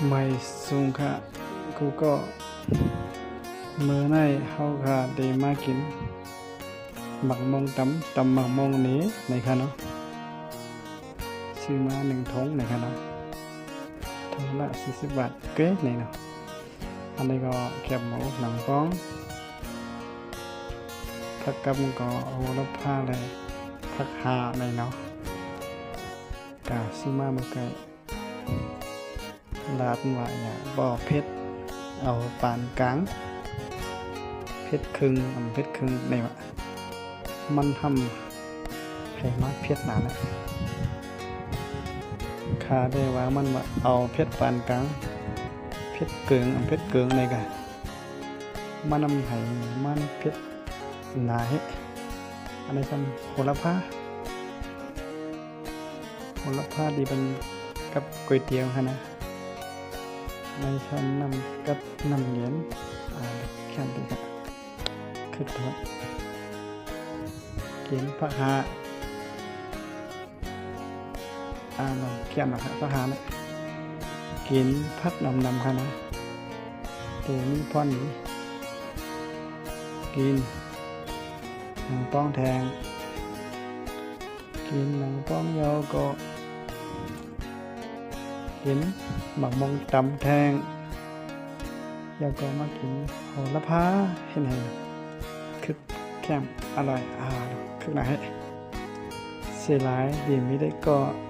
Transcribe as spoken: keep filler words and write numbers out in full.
မႂ်ႇသုင်ၶႃႈ ၵူႈၵေႃႉ။ မိူဝ်ႈၼႆႉ ႁဝ်းၶႃႈ တေမႃးၵိၼ် မၢၵ်ႇမူင်ႈတမ် တမ်မၢၵ်ႇမူင်ႈၼႆႉ ၼႆၶႃႈၼေႃႈ။ သိုဝ်ႉမႃး ၼိုင်ႈထူင် ၼႆၶႃႈၼေႃႈ။ ထူင်လႃႉ သီႇသိပ်းဝၢတ်ႇ ၵူၺ်း ၼႆၼေႃႈ။ ဢၼ်ၼႆႉၵေႃႈ ၶႅပ်ႇမူ ၼင်ပွင်း ၽၵ်းၵမ်းၵေႃႈ ႁူဝ်လၽႃးလႄႈ ၽၵ်းႁႃႈ ၼႆၼေႃႈ။ ၵႃႈသိုဝ်ႉမႃးမိူဝ်ႈၵႆႈ လၢတ်ႈဝႃႈ ယႃႇပေႃးၽဵတ်း ဢဝ်ပၢၼ်ၵၢင် ၽဵတ်းၶိုင်ႈ ဢမ်ႇၽဵတ်းၶိုင်ႈ ၼႆဝႃႇ။ မၼ်းႁမ်ႉ ႁႂ်ႈမႃးၽဵတ်းၼႃႇၼႃႇ။ ၶႃႈတႄႉဝႃႈ မၼ်းဝႃႈ ဢဝ်ၽဵတ်းပၢၼ်ၵၢင် ၽဵတ်းၵိုင်ႇ ဢမ်ႇၽဵတ်းၵိုင်ႈ ၼႆၵႃႈ မၼ်းဢမ်ႇႁႂ်ႈ မၼ်းၽဵတ်းၼႃႇႁႄႉ။ ဢၼ်ၼႆႉသမ်ႉ ႁူဝ်လၽႃး ႁူဝ်လၽႃး တီႈပဵၼ်ၵပ်းၵူၺ်ႇတဵဝ်ၶႃႈၼႃႇ။ ၼႆႉသမ်ႉ ၼမ်ႉၵတ်း ၼမ်ႉယဵၼ် ဢႃႇ ၶႅၼ်းတီႈၶႃႈ ၶိုၵ်ႉထႅင်ႈ ၵိၼ်ၽၵ်းႁႃႈ ဢႃႇ ၼေႃႈ ၶႅၼ်းၼေႃႈၶႃႈ ၽၵ်းႁႃႈၼႆႉ ၵိၼ်ၽၵ်းၼမ်ၼမ်ၶႃႈၼႃႇ တေမီးၽွၼ်းလီ ၵိၼ်ၼင်ပွင်းထႅင်ႈ ၵိၼ်ၼင်ပွင်းယဝ်ႉၵေႃႈ ၵိၼ်မၢၵ်ႇမူင်ႈတမ်ထႅင်ႈ ယဝ်ႉၵေႃႈ မႃးၵိၼ်ႁူဝ်လၽႃး ႁဵတ်းႁႂ်ႈၶိုၵ်ႉၶႅမ်ႉ ဢရွႆႇ ဢႃႇ ၶိုၵ်ႉၼႃႇႁႄႉ။ သေလၢႆ တေမီးလႆႈၵေႃႈ